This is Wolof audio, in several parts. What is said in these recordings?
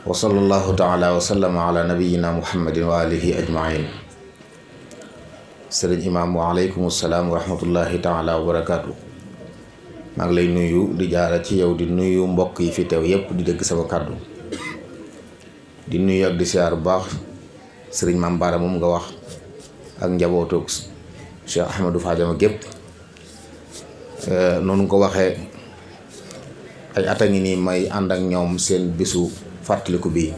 wa sallallahu taala wa sallama ala nabiyina muhammadin wa alihi ajmain. sëriñ imaam waaleykum salaam wa rahmatullahi taala wa barakaatu. maa ngi lay nuyu di jaara ci yow di nuyu mbokk yi fi teew yépp di dégg sama kàddu di nuyu ak di siyaar bu baax sëriñ Maam Bara moom nga wax ak njabootu Cheikh Ahmadou Fadiama gépp noonu ko waxee ay at a ngi nii may ànd ak ñoom seen bisu fàttaliku bii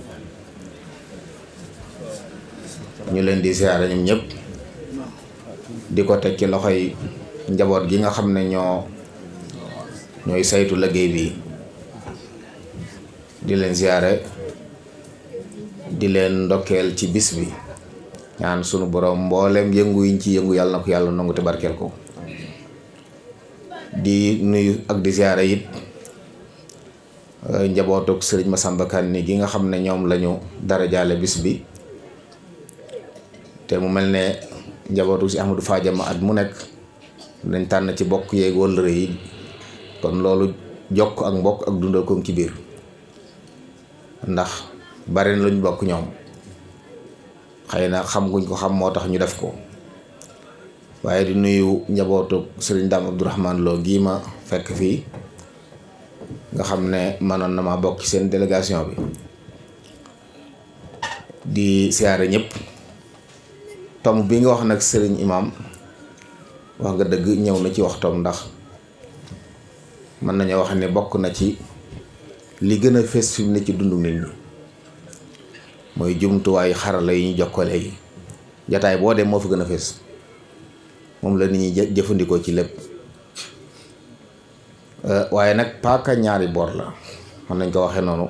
ñu leen di siyaare ñoom ñëpp di ko teg ci loxoy njaboot gi nga xam ne ñooy saytu liggéey bi di leen siyaare di leen ndokkeel ci bis bi ñaan sunu borom mboolem yëngu yiñ ci yëngu yàlla na ko yàlla nangu te barkeel ko. di nuyu ak di siyaare it njabootuk sëriñ Massamba Kanni gi nga xam ne ñoom lañu dara jaale bis bi te mu mel ne njabootuk si Ahmadou Fadiama at mu nekk dañ tànn ci bokk yeeg wëllëre yi kon loolu jokk ak mbokk ak dundal ko ci biir ndax bari na luñ bokk ñoom xëy na xam guñ ko xam moo tax ñu def ko waaye di nuyu njabootuk sëriñ Dame Abdourahmane Lo gii ma fekk fii nga xam ne mënoon na ma bokk ci seen délégation bi di siyaare ñëpp. tomb bi nga wax nag sëriñ imam wax nga dëgg ñëw na ci waxtoom ndax mën nañoo wax ne bokk na ci li gën a fés fi mu ne ci dundu nit ñi mooy jumtuwaayu xarala yi ñu jokkoo léegi jataay boo dem moo fi gën a fés moom la nit ñi jëfandikoo ci lépp waaye nag paaka ñaari boor la mën nañ ko waxee noonu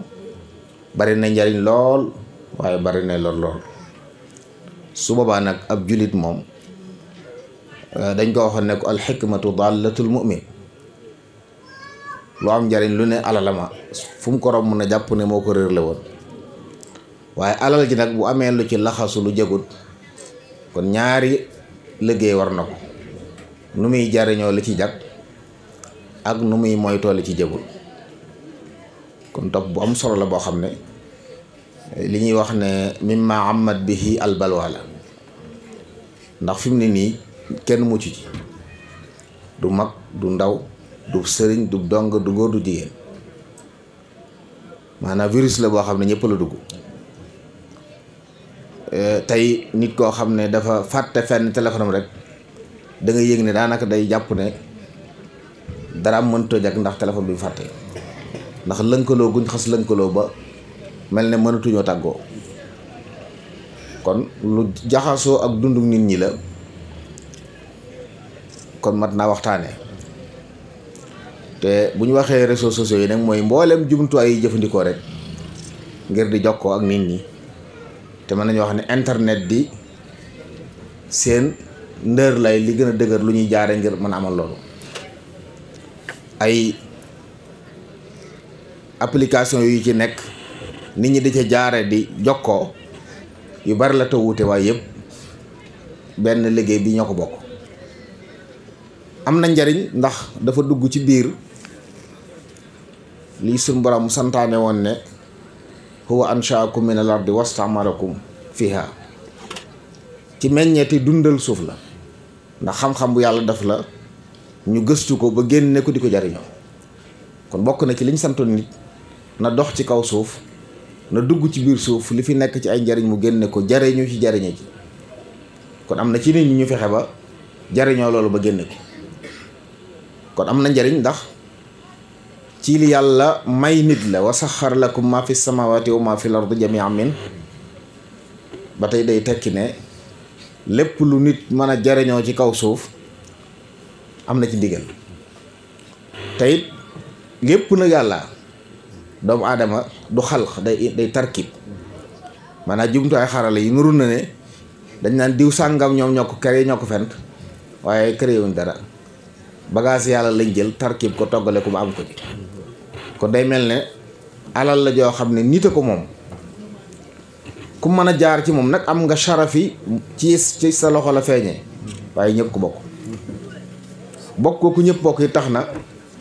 bari na njariñ lool waaye bari na lool su boobaa nag ab julit moom dañ ko waxoon ne ko alxikmatu dallatul mu'min lu am njariñ lu ne alalama fu mu ko romb mun a jàpp ne moo ko réer la woon waaye alal ji nag bu amee lu ci laxasu lu jagut kon ñaari liggéey war na ko nu muy jariñoo li ci jag ak nu muy moytoo li ci jagul kon topp bu am solo la boo xam ne li ñuy wax ne mimma amat bihi albalwa la ndax fi mu ne nii kenn mucc ci du mag du ndaw du sëriñ du dong du góor du jigéen maanaam virus la boo xam ne ñëpp la dugg tey nit koo xam ne dafa fàtte fenn téléphone am rek da nga yëg ne daanaka day jàpp ne dara mënta jag ndax téléphone bi fàtte ndax lënkaloo guñ xas lënkaloo ba mel ne mënatuñoo tàggoo kon lu jaxasoo ak dundu nit ñi la kon mat naa waxtaane te bu ñu waxee réseaux sociaux yi nag mooy mboolem jumtuwaay yi jëfandikoo rek ngir di jokkoo ak nit ñi te mën nañu wax ne internet di seen ndër lay li gën a dëgër lu ñuy jaare ngir mën a amal loolu ay application yu ci nekk nit ñi di ca jaare di jokkoo yu bari la te wuute waaye yëpp benn liggéey bi ñoo ko bokk am na njariñ ndax dafa dugg ci biir lii suñu borom santaane woon ne huwa anshaakum min al ardi wastamarakum fiha ci meññeeti dundal suuf la ndax xam-xam bu yàlla def la ñu gëstu ko ba génne ko di ko jariñoo kon bokk na ci liñ santoon nit na dox ci kaw suuf na dugg ci biir suuf li fi nekk ci ay njariñ mu génne ko jariñu ci jariñe ci kon am na ci nit ñi ñu fexe ba jariñoo loolu ba génne ko kon am na njariñ ndax ci li yàlla may nit la wa saxar lakum ma fi samawati wa ma fi l ardi jami'an min ba tey day tekki ne lépp lu nit mën a jariñoo ci kaw suuf am na ci ndigal te it lépp nag yàlla doomu aadama du xalq day tarkib maanaam jumtuwaay xarala yi nuru na ne dañ naan diw sàngam ñoom ñoo ko créé ñoo ko fent waaye créé wuñ dara bagage yàlla lañ jël tarkib ko toggale ko ba am ko ci kon day mel ne alal la joo xam ne nit a ko moom ku mën a jaar ci moom nag am nga sharafi ci sa loxo la feeñee waaye ñëpp ko bokk ko ku ñëpp bokk yi tax na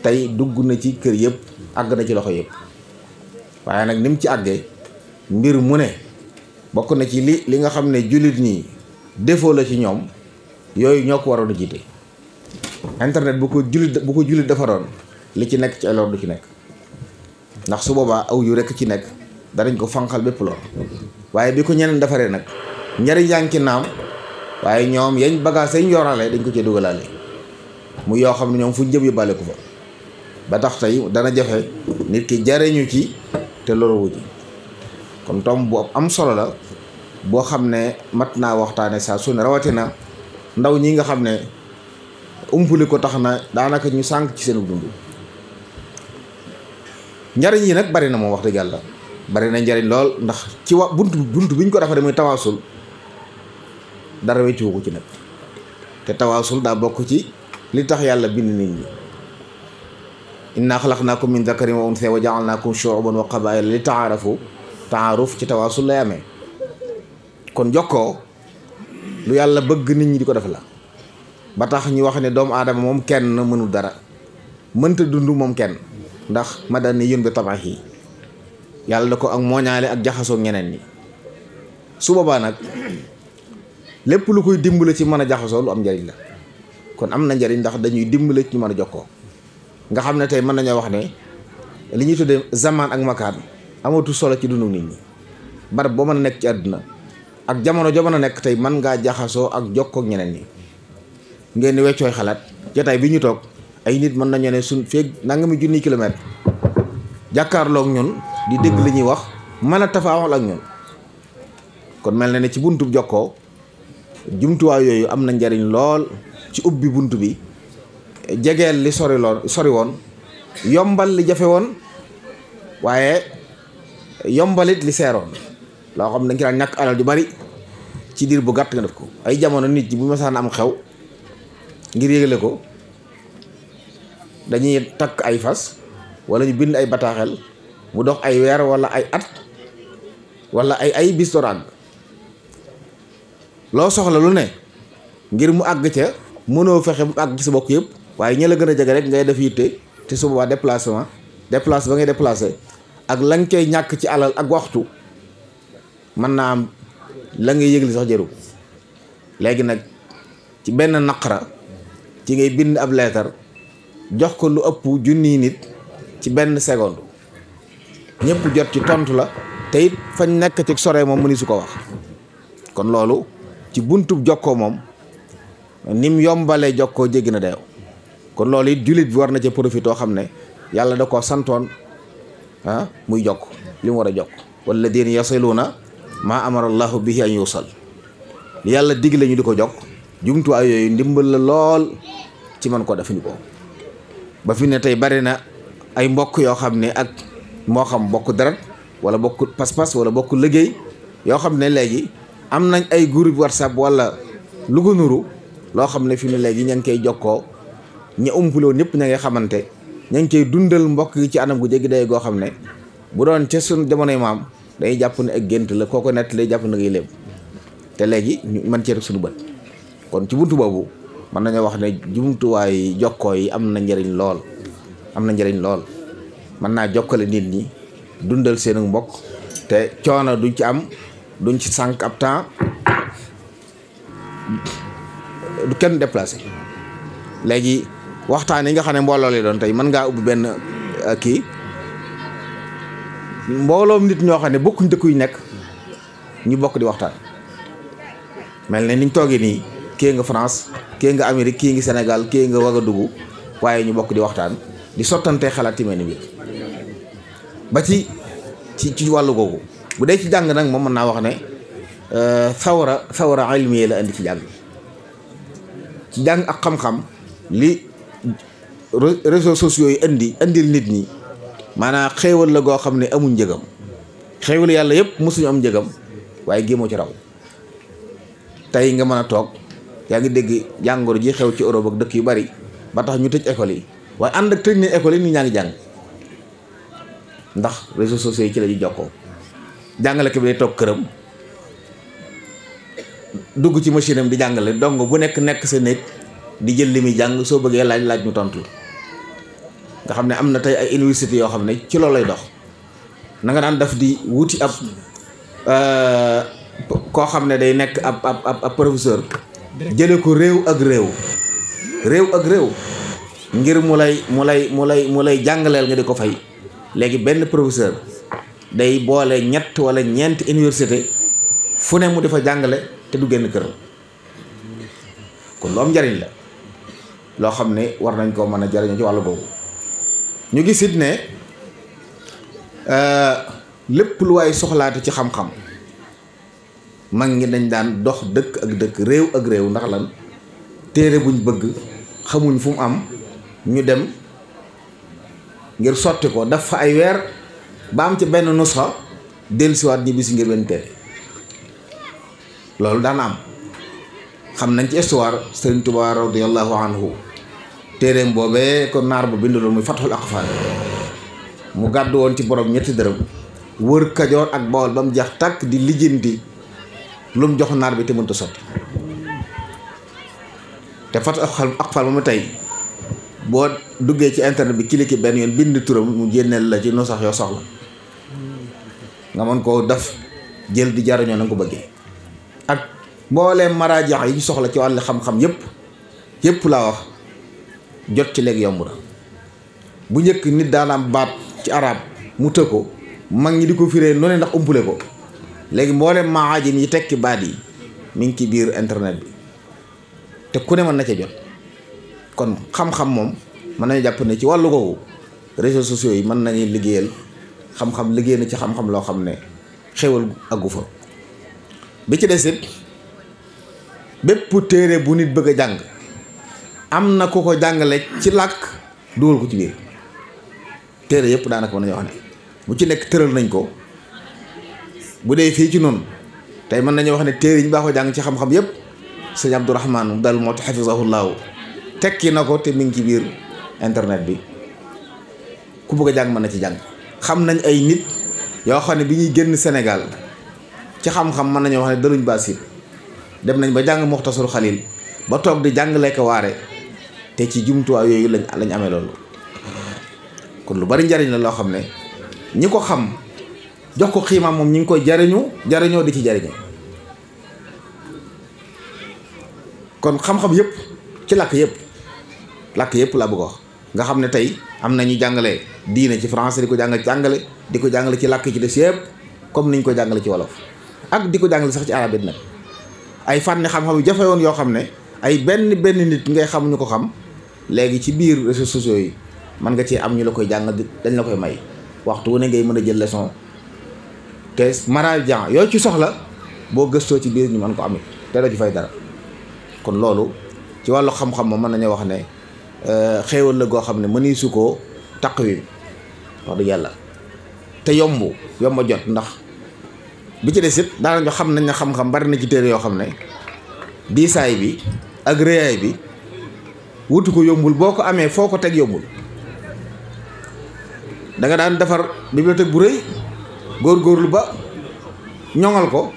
tey dugg na ci kër yëpp àgg na ci loxo yëpp waaye nag ni mu ci àggee mbir mu ne bokk na ci li nga xam ne jullit ñi défaut la ci ñoom yooyu ñoo ko waroon a jiite. internet bu ko jullit defaroon li ci nekk ci ay lor du ci nekk, ndax su boobaa aw yu rekk ci nekk danañ ko fanqal bépp lor. waaye bi ko ñeneen defaree nag njariñ yaa ngi ci naam, waaye ñoom yañ bagage yañ yorale dañ ko cee dugalaale mu yoo xam ne ñoom fu jëm yóbbaale ko fa, ba tax tey dana jafe nit ki jariñu ci te loruwu ci. kon tomb bu am solo la boo xam ne mat naa waxtaane saa su ne, rawatina ndaw ñi nga xam ne umpuli ko tax na daanaka ñu sànq ci seen dund. njariñ yi nag bari na moom wax dëgg yàlla bari na njariñ lool, ndax ci bunt bi ñu ko defaree muy tawaasul dara wecciwu ko ci nag. te tawaasul daa bokk ci li tax yàlla bind nit ñi. inna xalaqnaakum min dakarin wa untha wa ja'alnaakum shu'uban wa qabaa'ila li ta'aarafu. taaruf ci tawaasul lay amee. kon jokkoo lu yàlla bëgg nit ñi di ko def la, ba tax ñu wax ne doomu aadama moom kenn mënul dara, mënta dund moom kenn, ndax madaniyun bi tabahi yàlla da ko ak mooñaale ak jaxasoo ñeneen ñi. su boobaa nag lépp lu koy dimbale ci mën a jaxasoo lu am njariñ la. kon am na njariñ ndax dañuy dimbale ci ñu mën a jokkoo. nga xam ne tey mën nañoo wax ne li ñuy tuddee zaman ak makaan amatu solo ci dundu nit ñi. barab boo mën a nekk ci àdduna ak jamono joo mën a nekk tey mën ngaa jaxasoo ak jokkoo ak ñeneen ñi, ngeen di weccooy xalaat. jotaay bi ñu toog ay nit mën nañoo ne suñ feeg nangami junni kilomètre jàkkaarloog ñun di dégg li ñuy wax, mën a tafaawal ak ñun. kon mel na ne ci buntu jokkoo jumtuwaay yooyu am na njariñ lool ci ubbi bunt bi, jegeel li sori woon, yombal li jafe woon, waaye yombalit li seeroon. loo xam ne dañ ci daan ñàkk alal ju bari ci diir bu gàtt nga def ko. ay jamono nit ñi bu masaan am xew ngir yëgale ko dañuy takk ay fas wala ñu bind ay bataaxel mu dox ay weer wala ay at wala ay bis door àgg. loo soxla lu ne ngir mu àgg ca mënoo fexe mu àgg ci sa bokk yëpp, waaye ña la gën a jege rek ngay def yitte. te su boobaa déplace ba ngay déplacé ak la nga koy ñàkk ci alal ak waxtu mën naa am la ngay yëgli sax jëru. léegi nag ci benn naqara ci ngay bind ab leetar jox ko lu ëpp junniy nit ci benn seconde, ñëpp jot ci tontu la, te it fañ nekk ci sore moom mëni su ko wax. kon loolu ci buntub jokkoo moom nim yombalee jokkoo jéggi na dayoo. kon loolu it jullit bi war na ca profité xam ne yàlla da koo santoon muy jokk li mu war a jokk. walladina yasiluuna maa amara allahu bihi an yusal, li yàlla digle ñu di ko jokk. jumtuwaay yooyu ndimbal la lool ci man ko defuñu ko. ba fi ne tey bari na ay mbokk yoo xam ne ak moo xam bokk deret wala bokk pas-pas wala bokk liggéey yoo xam ne léegi am nañ ay groupe WhatsApp wala lu ko nuru loo xam ne fi ne léegi ña ngi koy jokkoo, ña umpuloo ñëpp ña ngi xamante, ña ngi koy dundal mbokk yi ci anam gu jéggi day goo xam ne bu doon ca suñ jamonoy maam dañuy jàpp ne ak gént la, kooko nett lay jàpp na ngay léeb. te léegi ñu mën cee rek suñu bët. kon ci buntu boobu mën nañoo wax ne jumtuwaay jokkoo yi am na njëriñ lool, mën naa jokkale nit ñi, dundal seen mbokk, te coono duñ ci am, duñ ci sànq ab temps, du kenn déplacé. léegi waxtaan yi nga xam ne mbooloo lay doon tey mën ngaa ubbi benn mbooloom nit ñoo xam ne bokkuñ dëkk yu nekk ñu bokk di waxtaan. mel ne niñ toogee nii, kii nga France, kii nga Amérique, kii nga Sénégal, kii nga Ouagadougou, waaye ñu bokk di waxtaan di sottante xalaat yi mel ni bi ba ci wàllu googu. bu dee ci jàng nag moom mën naa wax ne sawra ilmiya la indi ci jàng ak xam-xam. li réseaux sociaux yi indil nit ñi maanaam xéewal la goo xam ne amuñ njëgam. xéewal yàlla yëpp mosuñu am njëgam, waaye géemoo ci raw. tey nga mën a toog yaa ngi dégg jàngoro ji xew ci Europe ak dëkk yu bari ba tax ñu tëj école yi, waaye ànd ak tëj ne école yi nit ñaa ngi jàng ndax réseaux sociaux yi ci la ñu jokkoo. jàngale ko bi day toog këram dugg ci machine am di jàngale, dong bu nekk sa néeg di jël li muy jàng, soo bëggee laaj ñu tontu. nga xam ne am na tey ay université yoo xam ne ci loolu lay dox. na nga daan def di wuti ab koo xam ne day nekk ab professeur jële ko réew ak réew ngir mu lay jàngaleel nga di ko fay. léegi benn professeur day boole ñett wala ñeenti université fu ne mu di fa jàngale te du génn këram kon lu am njariñ la loo xam ne war nañ koo mën a jariñoo ci wàllu boobu. ñu gis it ne lépp lu waay soxlaate ci xam-xam mag ngi dañ daan dox dëkk ak dëkk réew ak réew ndax lan téere buñ bëgg xamuñ fu mu am ñu dem ngir sotti ko daf fa ay weer ba am ci benn nusxa dellusiwaat ñibbi si ngir benn téere loolu daan am. xam nañ ci histoire Sëriñ Tuubaa radiyallahu anhu téereem boobee ko naar bu bindaloon muy Fathul Aqfal mu gàddu woon ci borom ñetti dërëm wër Kajoor ak Bawol ba mu jeex tàkk di lijjanti lu mu jox naar bi te mënta sotti te Fathul Aqfal moom tey boo duggee ci internet bi cliquer benn yoon bind turam mu génneel la ci nu sax yoo soxla nga mën koo def jël di jariñoo na nga ko bëggee. ak mbooleem maraajax yi ñu soxla ci wàllu xam-xam yëpp laa wax jot ci léegi yomb na. bu njëkk nit daan am baat ci arab mu të ko mag ñi di ko firee noonu ndax umpule ko léegi mbooleem maajim yi tekki baat yi mi ngi ci biir internet bi te ku ne mën na ca jot. kon xam-xam moom mën nañu jàpp ne ci wàllu googu réseaux sociaux yi mën nañu liggéeyal xam-xam liggéey na ci xam-xam loo xam ne xewal aggu fa. bi ci des it bépp téere bu nit bëgg a jàng am na ku ko jàngale ci làkk dugal ko ci biir téere yëpp daanaka mën nañu wax ne bu ci nekk tëral nañ ko. bu dee fii ci noonu tey mën nañu wax ne téere yi ñu baaxoo jàng ci xam-xam yëpp sëñ Abdourahman dal moo tax xafisahullahu tekki na ko te mi ngi ci biir internet bi ku bëgg a jàng mën na ci jàng. xam nañ ay nit yoo xam ne bi ñuy génn Sénégal ci xam-xam mën nañoo wax ne daluñ baasir dem nañ ba jàng Muxtasar Xalil ba toog di jàngale ko waare te ci jumtuwaay yooyu lañ amee loolu. kon lu bari njariñ la loo xam ne ñi ko xam jox ko xiimaam moom ñi ngi koy jariñoo di ci jariñoo. kon xam-xam yëpp ci làkk yëpp laa bëgg a wax nga xam ne tey am na ñu jàngale diine ci français di ko jàngale ci làkk ci des yëpp comme niñ ko jàngale ci wolof ak di ko jàngale sax ci arab it nag ay fànni xam-xam yu jafe woon yoo xam ne ay benn nit ngay xam ñu ko xam léegi ci biir réseaux sociaux yi mën nga ci am ñu la koy jàngal dañ la koy may waxtu wu ne ngay mën a jël leçon te marajan yooyu ci soxla boo gëstoo ci biir ñu mën ko amit te doo ci fay dara. kon loolu ci wàllu xam-xam moom mën nañoo wax ne xéewal la goo xam ne mëni su koo taqwim wax dëgg yàlla te yomb a jot ndax bi ci des it daanañu xam nañ ne xam-xam bari na ci téere yoo xam ne diisaay bi ak réyaay bi wutu ko yombul boo ko amee foo ko teg yombul. da nga daan defar bibliothèque bu rëy góorgóorlu ba ñoŋal ko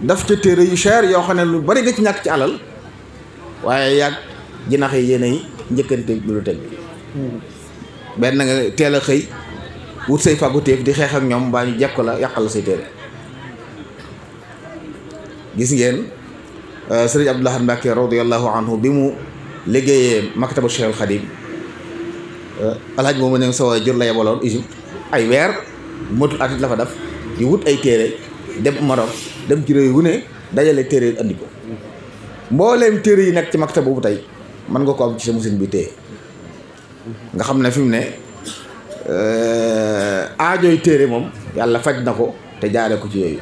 daf ca téere yu cher yoo xam ne lu bari nga ci ñàkk ci alal waaye yàgg jinax yi yéen ay njëkkante bibliothèque bi benn nga teel a xëy wut say fagotéef di xeex ak ñoom mbaa ñu jekk la yàqal la say téere. gis ngeen sëriñ Abdou Lahad Mbacké radiyallahu anhu bi mu liggéeyee maktaba Cheikh al Khadim alhaj moom ne sa waay jur la yebaloon Égypte ay weer motul atit la fa def di wut ay téere dem Maroc dem ci réew wu ne dajale téere andi ko mbooleem téere yi nekk ci maktaba boobu tey mën nga ko am ci sa machine bi téye nga xam ne fi mu ne aajooy téere moom yàlla faj na ko te jaare ko ci yooyu.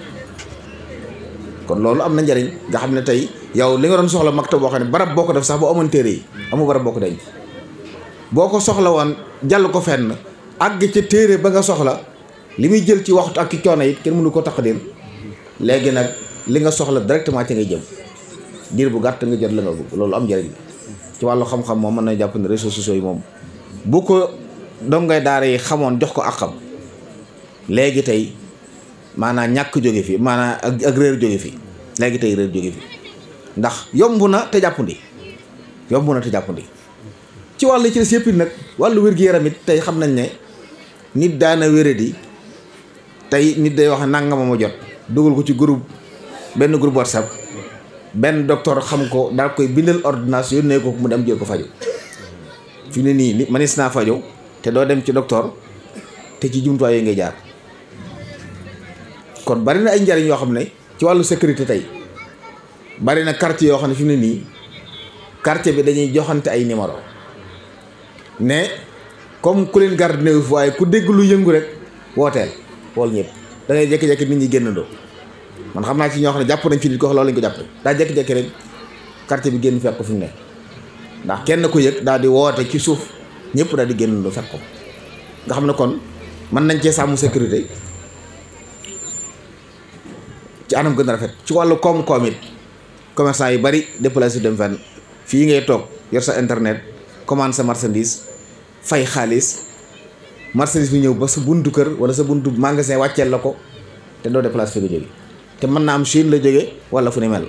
kon loolu am na njariñ nga xam ne tey yow li nga doon soxla maktaba boo xam ne barab boo ko def sax boo amoon téere yi amu barab boo ko denc boo ko soxla woon jàll ko fenn àgg ca téere ba nga soxla li muy jël ci waxtu ak ci coono yi kenn mënu ko taqdir léegi nag li nga soxla directement ci ngay jëm diir bu gàtt nga jot la nga bëgg loolu am njariñ ci wàllu xam-xam moom mën na jàpp ne réseaux sociaux yi moom bu ko dongay daara yi xamoon jox ko ak xam léegi tey maanaam ñàkk jóge fi maanaam ak réer jóge fi léegi tey réer jóge fi ndax yomb na te jàppandi ci wàllu ci des yëpp nag wàllu wér-gu-yaram it tey xam nañ ne nit daana wéradi tey nit day wax nangama ma jot dugal ko ci benn groupe WhatsApp benn docteur xam ko daal koy bindal ordonnance yónnee ko mu dem jël ko faju fi ne nii manis naa faju te doo dem ci docteur te ci jumtuwaay yi ngay jaar. kon bari na ay njariñ yoo xam ne ci wàllu sécurité tey bari na quartier yoo xam ne fi mu ne nii quartier bi dañuy joxante ay numéro ne comme ku leen garde néew fi waaye ku dégg lu yëngu rek wooteel wool ñëpp da ngay jékki-jékki nit ñi génnandoo. man xam naa ci ñoo xam ne jàpp nañ fi nit ko wax loolu lañ ko jàpp daa jékki-jékki rek quartier bi génn fekk ko fi mu ne ndax kenn ko yëg daal di woote ci suuf ñëpp daal di génnandoo fekk ko nga xam ne kon mën nañ cee sàmm sécurité ci anam gën a rafet. ci wàllu koom-koom it commerçant yu bari déplacé dem fenn fii ngay toog yor sa internet commande sa marchandise fay xaalis marchandise bi ñëw ba sa buntu kër wala sa buntu magasin wàcceel la ko te doo déplacé fi nga jóge te mën naa am Chine la jóge wala fu ni mel.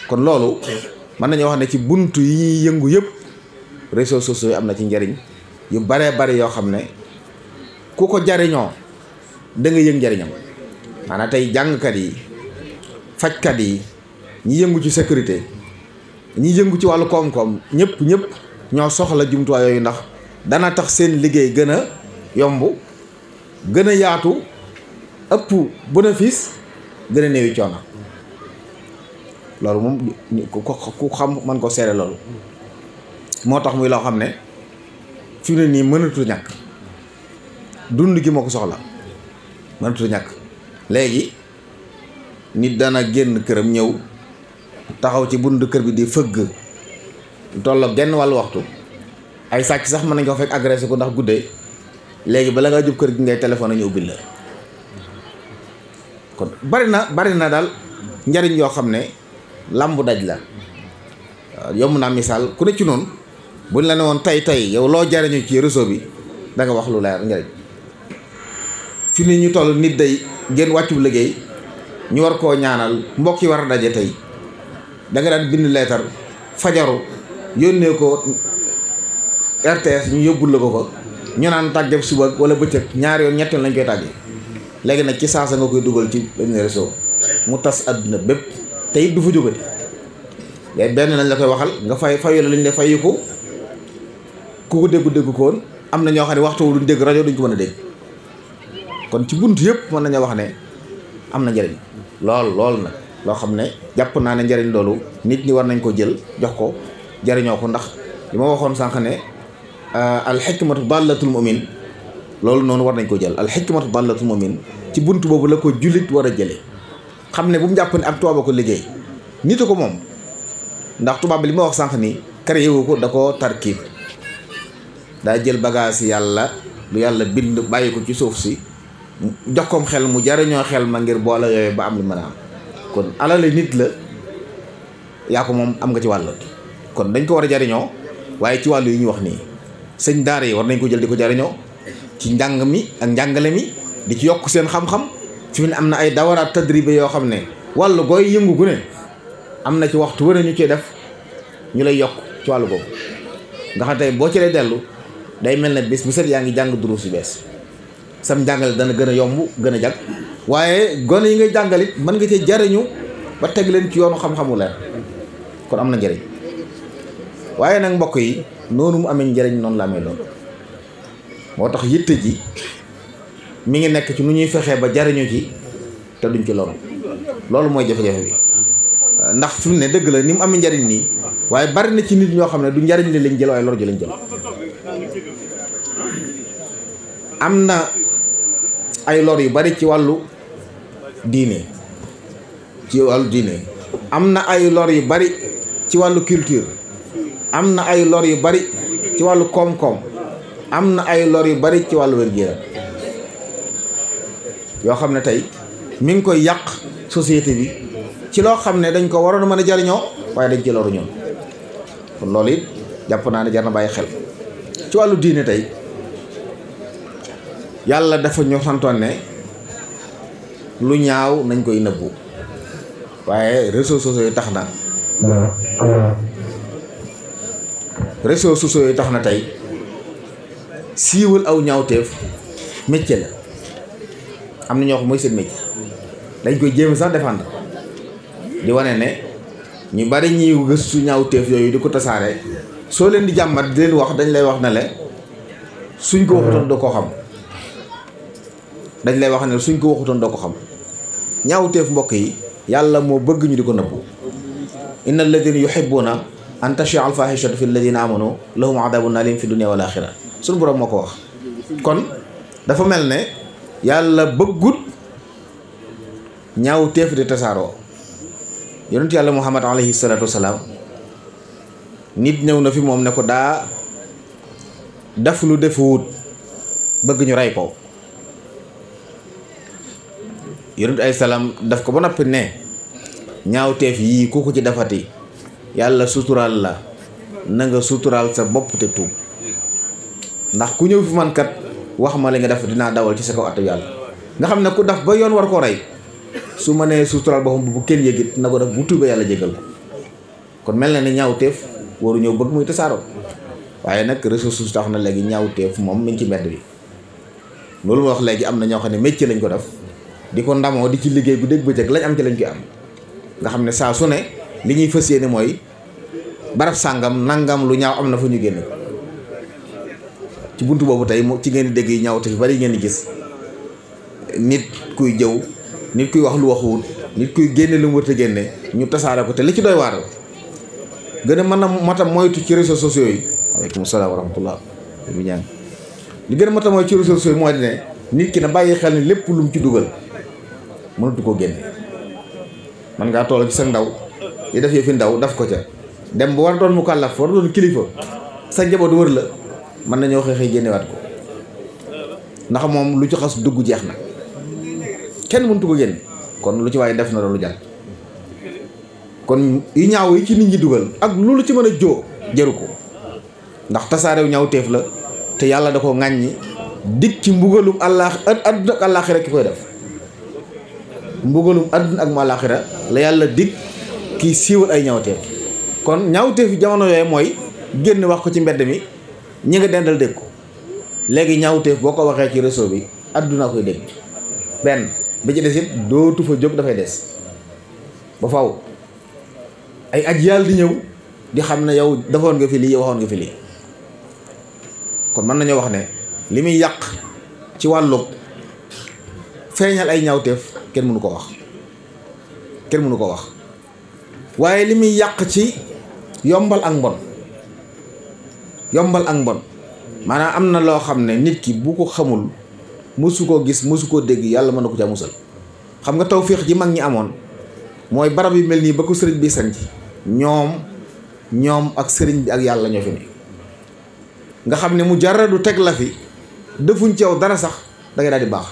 kon loolu mën nañoo wax ne ci buntu yi ñuy yëngu yëpp réseaux sociaux yi am na ci njariñ yu baree bari yoo xam ne ku ko jariñoo da nga yëg njariñam. maanaam tey jàngkat yi fajkat yi ñi yëngu ci sécurité ñi yëngu ci wàllu koom-koom ñëpp ñoo soxla jumtuwaay yooyu ndax dana tax seen liggéey gën a yomb gën a yaatu ëpp bénéfice gën a néewi coono loolu moom ku xam man ko seere loolu moo tax muy loo xam ne fi mu ne nii mënatu ñàkk dund gi moo ko soxla mënatu ñàkk. léegi nit dana génn këram ñëw taxaw ci buntu kër bi di fëgg tolloog genn wàllu waxtu ay sàcc sax mën nañ ko fekk agressé ko ndax guddee léegi bala ngaa jub kër gi ngay téléphone ñu ubbil la. kon bari na daal njariñ yoo xam ne làmbu daj la yomb naa misaal ku ne ci noonu buñ la ne woon tey yow loo jariñu ci réseau bi da nga wax lu leer njariñ. fi ni ñu toll nit day ngeen wàccub liggéey ñu war koo ñaanal mbokk yi war a daje tey da nga daan bind leetar fajaru yónnee ko RTS ñu yóbbul la ko ko ñu naan tàggeeb suba wala bëccëg ñaari yoon ñett yoon lañ koy tàggee. léegi nag ci saasa nga koy dugal ci benn réseau mu tas àdduna bépp te it du fa jógati léegi benn lañ la koy waxal nga fayu la lañ la fayu ko ku ko déggu ko woon am na ñoo xam ne waxtu wu duñ dégg rajo duñ ko mën a dégg. kon ci bunt yëpp mën nañu wax ne am na njariñ lool nag loo xam ne jàpp naa ne njariñ loolu nit ñi war nañ ko jël jox ko jariñoo ko ndax li ma waxoon sànq ne al hikmatu dallatul mu'min loolu noonu war nañ ko jël al hikmatu dallatul mu'min ci bunt boobu la ko jullit war a jële xam ne bu mu jàpp ne ab tubaab a ko liggéey nitu ko moom ndax tubaab bi li ma wax sànq ni créé wu ko da ko tarkiib daa jël bagage yàlla lu yàlla bind bàyyi ko ci suuf si jox koom xel mu jariñoo xel ma ngir boole yooyu ba am lu mën a am kon alale nit la yaa ko moom am nga ci wàll kon dañ ko war a jariñoo waaye ci wàllu yi ñu wax nii sëñ daara yi war nañ ko jël di ko jariñoo ci njàng mi ak njàngale mi di ci yokk seen xam-xam fi mu ne am na ay dawaraat tadribe yoo xam ne wàllu gooy yëngu gu ne am na ci waxtu wër ñu ciy def ñu lay yokk ci wàllu boobu nga xam tey boo ci lay dellu day mel ne bis bu set yaa ngi jàng duruus yu bees sam njàngale dana gën a yomb gën a jag waaye gone yi ngay jàngalit mën nga cee jariñu ba teg leen ci yoonu xam-xamu leer kon am na njëriñ waaye nag mbokk yi noonu mu amee njëriñ noonu la amee loolu moo tax yitte ji mi ngi nekk ci nu ñuy fexee ba jariñu ci te duñ ci loolu mooy jafe-jafe bi ndax fi mu ne dëgg la ni mu amee njëriñ nii waaye bari na ci nit ñoo xam ne du njëriñ li lañ jël waaye lor ji lañ jël. am na ay lor yu bari ci wàllu diine am na ay lor yu bari ci wàllu culture am na ay lor yu bari ci wàllu koom-koom am na ay lor yu bari ci wàllu wér-gu-yaram yoo xam ne tey mi ngi koy yàq société bi ci loo xam ne dañ ko waroon a mën a jariñoo waaye dañ ci loru ñoom kon loolu it jàpp naa ne jar na bàyyi xel ci wàllu diine tey yàlla dafa ñu santoon ne lu ñaaw nañ koy nëbbu waaye réseaux sociaux yi tax na tey siiwal aw ñaawteef métier la am na ñoo xam mooy seen métier dañ koy jéem sax défendre di wane ne ñu bari ñuy gëstu ñaawteef yooyu di ko tasaare soo leen di jàmbat di leen wax dañ lay wax ne le suñ ko waxutoon doo ko xam dañ lay wax ne suñ ko waxutoon doo ko xam ñaawteef mbokk yi yàlla moo bëgg ñu di ko nëbbu inna alladina yuhibbuna an tashia al fahishatu fi alladina amanu lahum adabun alim fi dunia wal axira suñu borom moo ko wax. kon dafa mel ne yàlla bëggut ñaawteef di tasaaroo. yonent yàlla muhammad alayhi salaatu wasalaam nit ñëw na fi moom ne ko daa def lu defuwut bëgg ñu rey ko. yonent ay salaam daf ko ba noppi ne ñaawteef yii ku ko ci defati yàlla suturaal la na nga suturaal sa bopp te tuub ndax ku ñëw fi man kat wax ma li nga def dinaa dawal ci sa kaw attu yàlla nga xam ne ku daf ba yoon war ko rey su ma nee suturaal boppam bu kenn yëgit na ko def bu tuubee yàlla jégal ko. kon mel na ne ñaawteef waru ñëw bëgg muy tasaaroo waaye nag réseaux sociaux tax na léegi ñaawteef moom mi ngi ci mbedd bi loolu ma wax léegi am na ñoo xam ne métier lañ ko def di ko ndamoo di ci liggéey bu dégg bëccëg lañ am ci lañ koy am nga xam ne saa su ne li ñuy fas yéene mooy barab sàngam nangam lu ñaaw am na fa ñu génn ci buntu boobu tey ci ngeen di dégg yi ñaawteef bari ngeen di gis nit kuy jëw nit kuy wax lu waxuwut nit kuy génne lu mu wërta génne ñu tasaare ko te li ci doy waar gën a mën a mata moytu ci réseaux sociaux yi waaleykum salaam wa rahmatullah bi ñaan li gën a mata moytu ci réseaux sociaux yi mooy di ne nit ki na bàyyi xel ni lépp lu mu ci dugal mënatu koo génne man ngaa toll ci sa ndaw yi def yëfi ndaw daf ko ca dem ba war a doon mu kàllaf war a doon kilifa sa njaboot wër la mën nañoo xëy génnewaat ko ndax moom lu ci xas dugg jeex na kenn mëntu ko génne kon lu ci waaye def na loolu jàll kon yu ñaaw yi ci nit ñi dugal ak loolu ci mën a joo jëru ko ndax tasaarew ñaawteef la te yàlla da ko ŋàññi dig ci mbugalum àdduna ak àllaaxira ki koy def mbugalum àdduna ak mu àllaaxira la yàlla dig kii siiwal ay ñaawteef kon ñaawteef yi jamono yooyu mooy génn wax ko ci mbedd mi ñi nga dendal dégg ko léegi ñaawteef boo ko waxee ci réseau bi àdduna koy dégg benn bi ci des it dootu fa jóg dafay des ba faw ay aj yàlla di ñëw di xam ne yow defoon nga fi lii waxoon nga fi lii kon mën nañoo wax ne li muy yàq ci wàllug feeñal ay ñaawteef kenn mënu ko wax waaye li muy yàq ci yombal ak mbon maanaam am na loo xam ne nit ki bu ko xamul mësu koo gis mësu koo dégg yàlla mën na ko ca musal. xam nga tawféex ji mag ñi amoon mooy barab yu mel nii ba ko sëriñ bi sanc ñoom ak sëriñ bi ak yàlla ñoo fi ne nga xam ne mu jaradu teg la fi defuñ ci yow dara sax da ngay daal di baax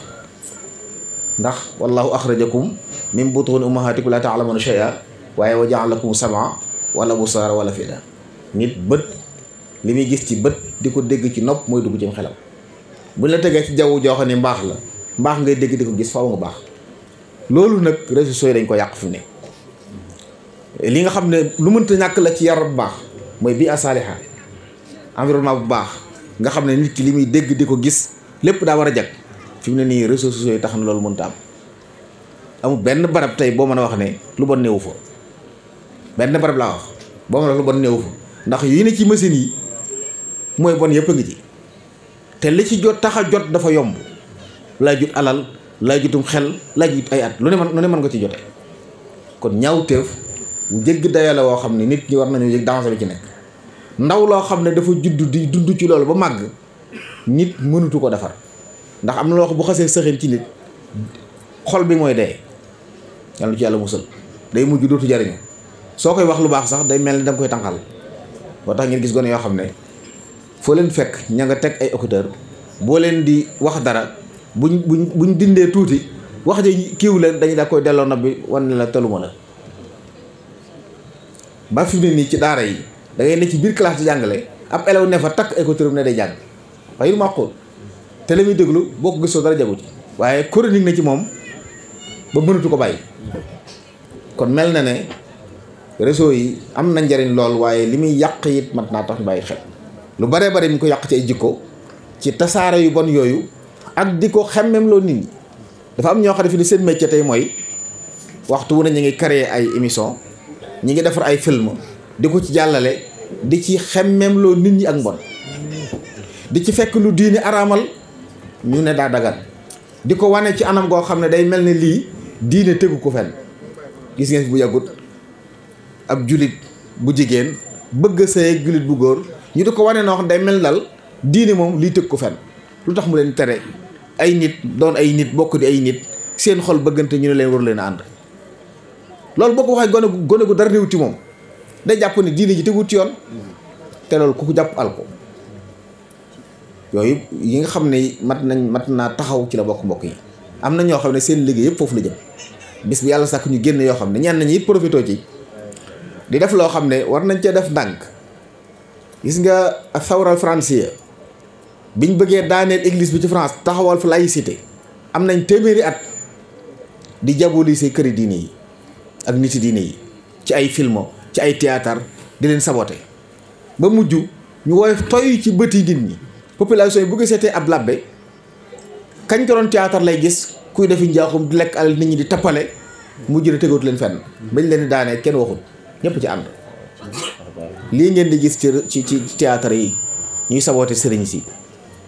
ndax wallahu axrajakum min butuni ummahatikum la ta'lamuna shay'a waaye wa ja'ala lakum sam'a wala absaara wala afida nit bët li muy gis ci bët di ko dégg ci nopp mooy dugg ci xelam buñ la tegee ci jaww joo xam ne mbaax la mbaax ngay dégg di ko gis faaw nga baax loolu nag réseaux sociaux yi dañ ko yàq fi ne li nga xam ne lu mënta ñàkk la ci yar bu baax mooy bii asaliha environnement bu baax nga xam ne nit ki li muy dégg di ko gis lépp daa war a jag fi mu ne nii réseaux sociaux yi tax na loolu mënta am amul benn barab tey boo mën a wax ne lu bon néewu fa benn barab laa wax boo mën a wax lu bon néewu fa ndax yi ne ci machine yi mooy bon yëpp a ngi ci te li ci jot tax a jot dafa yomb lay jut alal lay jutum xel lay jut ay at lu ne mën nga ci jote kon ñaawteef bu jégg daya la woo xam ne nit ñi war nañu yëg danger bi ci nekk ndaw loo xam ne dafa judd di dund ci loolu ba màgg nit mënutu ko defar ndax am na loo xam bu xasee sëxin ci nit xol bi mooy dee yàlla ci yàlla musal day mujj dootu jariñu soo koy wax lu baax sax day mel ni danga koy tànqal boo tax ngeen gis gone yoo xam ne foo leen fekk ña nga teg ay écouteur boo leen di wax dara buñ dindee tuuti wax ji kiiw leen dañu daa koy delloo nopp bi wan ne la teluma la ba fi mu ne nii ci daara yi da ngay ne ci biir classe di jàngale ab élève ne fa takk écouteur ne day jàng waaye yu màqul te la muy déglu boo ko gisoo dara jagu ci waaye chronique na ci moom ba mënatu ko bàyyi kon mel na ne réseau yi am na njariñ lool waaye li muy yàq it mat naa tax ñu bàyyi xel lu baree bari mi ko yàq ci ay jikko ci tasaare yu bon yooyu ak di ko xemmem loo nit ñi dafa am ñoo xam ne fi ni seen métier tey mooy waxtu wu ne ñu ngi créer ay émission ñi ngi defar ay film di ko ci jàllale di ci xemmem loo nit ñi ak mbon di ci fekk lu diini araamal ñu ne daa dagan di ko wane ci anam goo xam ne day mel ne lii diine tegu ko fenn. gis ngeen bu yàggut ab julit bu jigéen bëgg a sëy ak julit bu góor ñu di ko wane noo xam day mel dal diine moom lii tëg ko fenn. lu tax mu leen tere ay nit doon ay nit bokk di ay nit seen xol bëggante ñu ne leen war leen a ànd loolu boo ko waxee gone gu dara néew ci moom day jàpp ne diine ji teguut ci yoon te loolu ku ko jàpp al ko yooyu yi nga xam ne mat naa taxaw ci la mbokk yi. am na ñoo xam ne seen liggéey yëpp foofu la jëm bis bi yàlla sàkk ñu génn yoo xam ne ñenn ñi it profité ci di def loo xam ne war nañ cee def ndànk. gis nga thawra français biñ bëggee daaneel église bi ci France taxawal fa laïcité am nañ téeméeri at di diaboliser këri diine yi ak niti diine yi ci ay film ci ay théâtre di leen saboter ba mujj ñu woyof toy ci bëti nit ñi. population yi bu ko seetee ab labbe kañ ko doon théâtre lay gis kuy defi njaaxum di lekk alal nit ñi di tappale mujj na tegootu leen fenn bañ leen di daanee kenn waxul ñëpp ci ànd. lii ngeen di gis ci théâtre yi ñuy saboote sëriñ si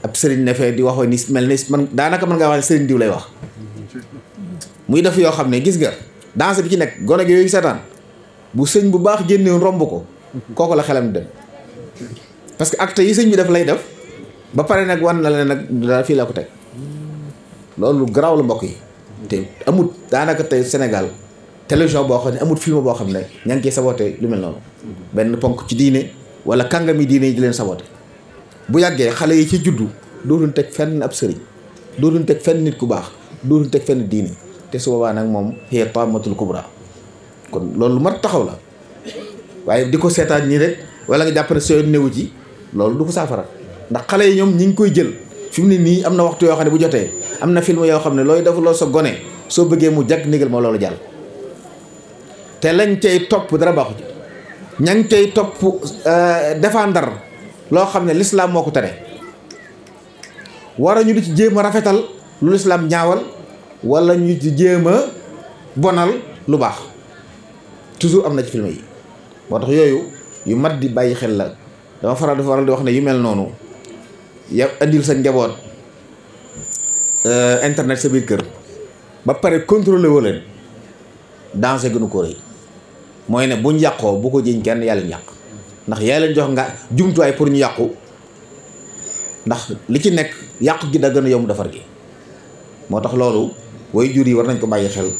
ab sëriñ ne fee di waxoo ni mel ni man daanaka mën ngaa wax ne sëriñ diw lay wax muy def yoo xam ne gis nga danse bi ci nekk gone gi yooyu seetaan bu sëñ bu baax génnewoon romb ko kooku la xelam dem parce que acte yi sëñ bi def lay def ba pare nag wan na la nag daal fii la ko teg loolu garaaw la mbokk yi te amut daanaka tey Sénégal télévision boo xam ne amut film boo xam ne ña ngi koy saboté lu mel noonu benn ponk ci diine wala kàngami diine yi di leen saboté bu yàggee xale yi ci juddu dootuñ teg fenn ab sëriñ dootuñ teg fenn nit ku baax dootuñ teg fenn diine te su boobaa nag moom hiya taamatul kubra kon loolu lu mat taxaw la waaye di ko seetaan nii rek wala nga jàpp ne soo néewu ci loolu du ko saafara ndax xale yi ñoom ñi ngi koy jël fi mu ne nii am na waxtu yoo xam ne bu jotee am na film yoo xam ne looy def loo sa gone soo bëggee mu jag négal moo loolu jàll te lañ cay topp dara baaxu ci ña ngi cay topp défendre loo xam ne l'islam moo ko tere war a ñu di ci jéem a rafetal lu l'islam ñaawal wala ñu ci jéem a bonal lu baax toujours am na ci film yi moo tax yooyu yu mat di bàyyi xel la dama faral di wax ne yu mel noonu ya andil sa njaboot internet sa biir kër ba pare contrôler woo leen danger gënu ko rëy mooy ne buñ yàqoo bu ko jiñ kenn yaa leen yàq ndax yaa leen jox nga jumtuwaay pour ñu yàqu ndax li ci nekk yàqu gi da gën a yomb defar gi moo tax loolu way jur yi war nañ ko bàyyi xel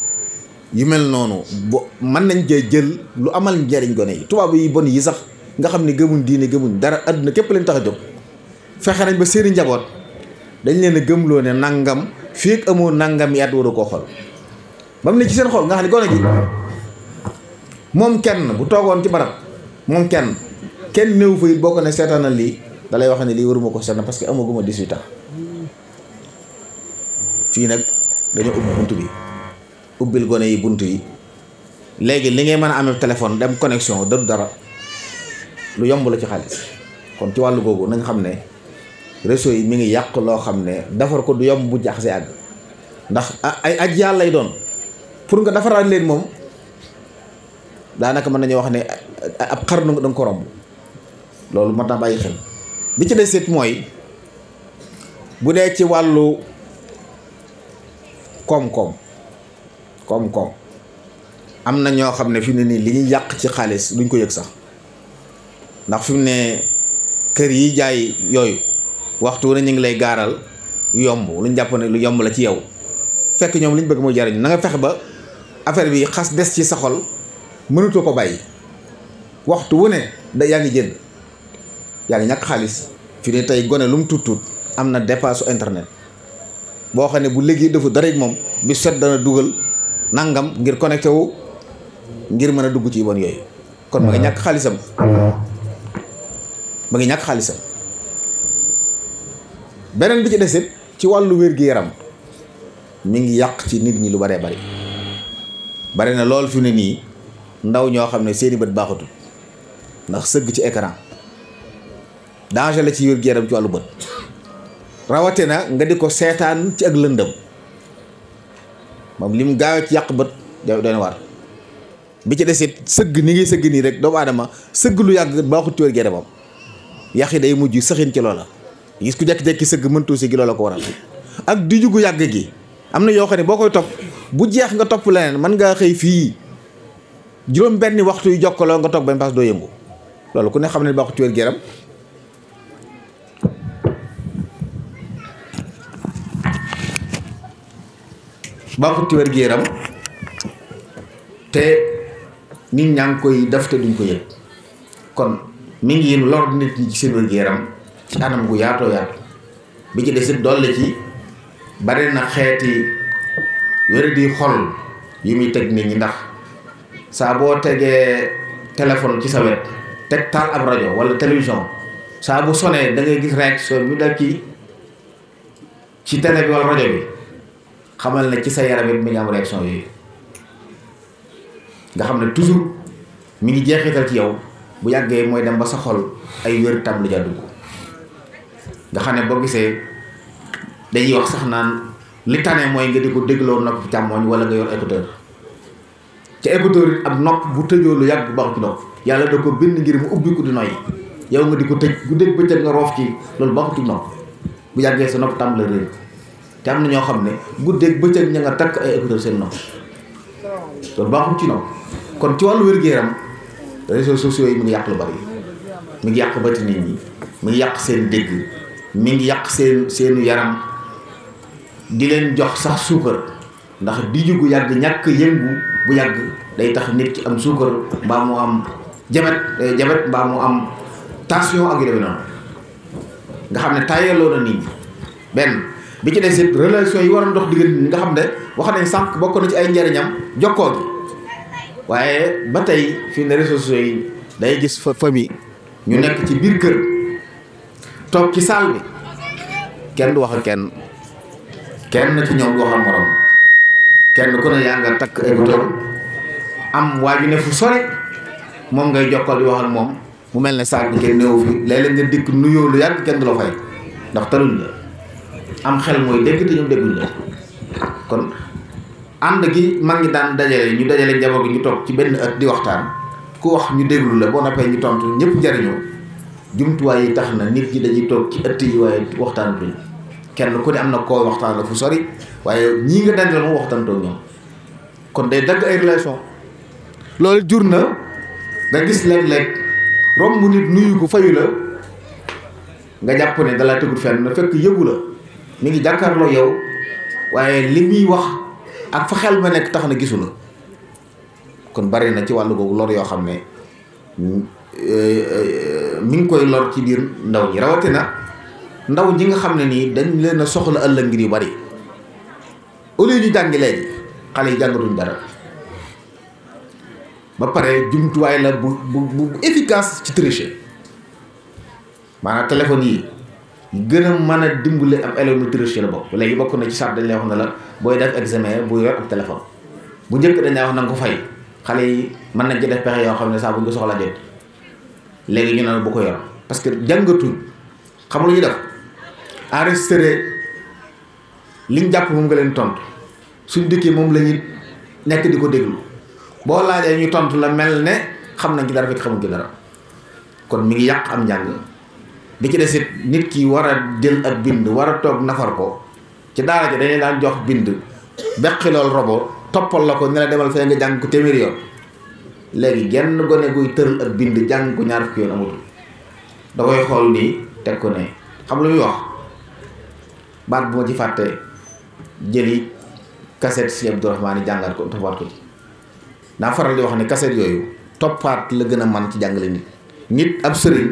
yu mel noonu bo mën nañ cee jël lu amal njariñ gone yi tubaab yi bon yi sax nga xam ne gëmuñ diine gëmuñ dara àdduna képp leen tax a jóg fexe nañ ba seeni njaboot dañ leen a gëmloo ne nangam fii ak amoo nangam yaat war a koo xool ba mu ne ci seen xool nga xam ne gone gi moom kenn bu toogoon ci barab moom kenn néew fa it boo ko ne seetaanal lii da lay wax ne lii waruma ko seetaan parce que amaguma 18 ans fii nag dañoo ubbi bunt bi ubbil gone yi bunt yi léegi li ngay mën a amee téléphone dem connexion dëdd dara lu yomb la ci xaalis kon ci wàllu googu nañ xam ne réseau yi mi ngi yàq loo xam ne defar ko du yomb bu jaxase àgg ndax ay aj yàlla lay doon pour nga defaraat leen moom daanaka mën nañu wax ne ab xarnu da nga ko romb loolu mat naa bàyyi xel bi ci des it mooy bu dee ci wàllu koom-koom am na ñoo xam ne fi mu ne nii li ñuy yàq ci xaalis duñ ko yëg sax ndax fi mu ne kër yi jaay yooyu waxtu ne ñu ngi lay gaaral yomb lu ñu jàpp ne lu yomb la ci yow fekk ñoom li ñu bëgg mooy jariñ na nga fexe ba affaire bi xas des ci sa xol mënutoo ko bàyyi waxtu wu ne da yaa ngi jënd yaa ngi ñàkk xaalis fi ne tey gone lu mu tuut am na dépasse internet boo xam ne bu léegi defu dara it moom bi set dana dugal nangam ngir connecté wu ngir mën a dugg ci bon yooyu kon ma ngi ñàkk xaalisam beneen bi ci desit ci wàllu wér-gi-yaram mi ngi yàq ci nit ñi lu baree bari na lool fi ne nii ndaw ñoo xam ne seeni bët baaxatul ndax sëgg ci écran danger la ci wér-gi-yaram ci wàllu bët rawate na nga di ko seetaan ci ak lëndëm moom li mu gaawee ci yàq bët doy na war. bi ci desit sëgg ni ngay sëgg nii rek doomu aadama sëgg lu yàgg baaxut ci wér-gu-yaram moom yax yi day mujj saxin ci loola gis ku jekki-jekki sëgg mëntu si gi loola ko waral ak di jugu yàgg gi am na yoo xam ne boo koy topp bu jeex nga topp leneen mën ngaa xëy fii juróom benni waxtu yu jokkaloo nga toog benn pass doo yëngu loolu ku ne xam ne baaxut ci wér-gu-yaram baaxut ci wér-gu-yaram te nit ñaa ngi koy def te duñ ko yëg kon mi ngi lor nit ñi ci seen wér-gu-yaram ci anam gu yaatoo yaatu bi ci desit dolli ci bari na xeeti wér di xol yu muy teg nit ñi ndax saa boo tegee téléphone ci sa wet teg taal ab rajo wala télévision saa bu sonee da ngay gis réaction bi dal ci télé bi wala rajo bi xamal ne ci sa yaram it mi ngi am réaction yooyu nga xam ne toujours mi ngi jeexital ci yow bu yàggee mooy dem ba sa xol ay wér tam lu ja dugg nga xam ne boo gisee dañuy wax sax naan li tane mooy nga di ko dégloo nopp càmmooñ wala nga yor écouteur ca écouteur it ab nopp bu tëjoo lu yàgg bu baax ci nopp yàlla da ko bind ngir mu ubbi ko di noyyi yow nga di ko tëj guddeeg bëccëg nga roof ci loolu baaxut ci nopp bu yàggee sa nopp tam la réer te am na ñoo xam ne guddeeg bëccëg ña nga takk ay écouteur seen nopp loolu baaxut ci nopp kon ci wàllu wér-gu-yaram réseaux sociaux yi mi ngi yàq lu bari mi ngi yàq bati nit ñi mi ngi yàq seen dégg mi ngi yàq seenu yaram di leen jox sax suukar ndax di jugu yàgg ñàkk yëngu bu yàgg day tax nit ki am suukar mbaa mu am jabet mbaa mu am tension ak yu demee noonu nga xam ne tàyyeloo na nit ñi benn bi ci des it relation yi war a ndox diggante nga xam ne wax nañ sànq bokk na ci ay njariñam jokkoo gi waaye ba tey fii ne réseaux sociaux yi day gis famille ñu nekk ci biir kër toog ci salle bi kenn du wax ak kenn ci ñoom du wax ak morom kenn ku ne yaa nga takk écouteur am waa ju ne fu sore moom ngay jokkal di wax ak moom mu mel ne salle bi kenn néew fi léeg-léeg nga dikk nuyoo lu yàgg kenn du la fay ndax taluñ la am xel mooy dégg te ñoom dégguñ la kon ànd gi mag ñi daan dajale ñu dajale njaboot gi ñu toog ci benn ëtt di waxtaan ku wax ñu déglu la boo noppee ñu tontu ñëpp jariñoo jumtuwaay yi tax na nit ñi dañuy toog ci ëtt yi waaye waxtaan duñ kenn ku ne am na koo waxtaan la fu sori waaye ñii nga dandal moom waxtaan toog ñoom kon day dagg ay relation loolu jur na nga gis léeg-léeg romb nit nuyu ko fayu la nga jàpp ne dalaa tëggut fenn na fekk yëgu la mi ngi jàkkaarloo yow waaye li muy wax ak fa xel ma nekk tax na gisu la kon bari na ci wàllu googu lor yoo xam ne mi ngi koy lor ci biir ndaw ñi rawatina ndaw ñi nga xam ne nii dañ leen a soxla ëllëg ngir yu bari au lieu ñu jàngi léegi xale yi jàngatuñ dara ba pare jumtuwaay la bu efficace ci tricher maanaam téléphone yi gën a mën a dimbali am élève mu tricher la bokk léegi bokk na ci sart dañ lay wax ne la booy def examen bu yor ak téléphone bu njëkk dañ lay wax na nga ko fay xale yi mën nañ ci def pexe yoo xam ne saa bu ñu ko soxla jot léegi ñu ne bu ko yor parce que jàngatuñ xam lu ñu def enregistré liñ jàpp moom nga leen tontu suñ dëkkee moom la ñuy nekk di ko déglu boo laajee ñu tontu la mel ne xam nañ ci dara fekk xamuñ ci dara kon mi ngi yàq am njàng bi ci des it nit ki war a jël ak bind war a toog nafar ko ci daara ji dañuy daan jox bind beqi loolu robo toppal la ko ne la demal fee nga jàng ko téeméeri yoon léegi genn gone guy tëral ak bind jàng ko ñaar fukki yoon amatul da koy xool nii teg ko ne xam lu muy wax baat bu ma ci fàtte jëli cassette si Abdourahmane jàngat ko toppaat ko ci naa faral di wax ne cassette yooyu toppaat la gën a man ci jàngale nit ab sëriñ